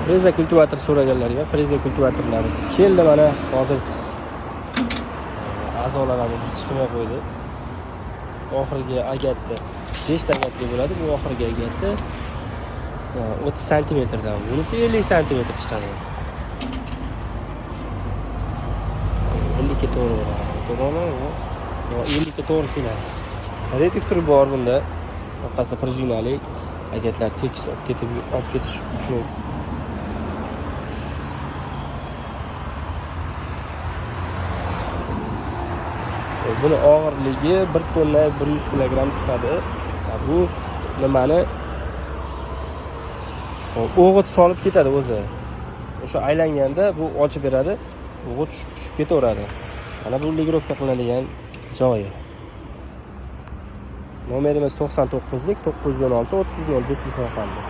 Freza kultivator so'raganlarga freza kultivatorlari keldi mana hozir. A'zolar ham уже chiqmay qo'ydi. Oxirgi agatni 5 ta agatli bo'ladi, bu oxirgi agatni 30 santimetrdan, bunisi 50 santimetr chiqadi. 52 ga to'g'ri bo'ladi. To'g'rimi? 50 ga to'g'ri keladi. Reduktor bor bunda. Orqasida prujinali, agatlar tekis olib ketish uchun. Buni og'irligi 1 tonna 100 kilogramm chiqadi. Bu nimani o'g'it solib ketadi o'zi. O'sha aylanganda bu ochib beradi, o'g'it tushib tushib ketaveradi. Mana bu ligirovka qilinadigan joyi. Nomerimiz 99lik 916 30 05 telefon raqamimiz.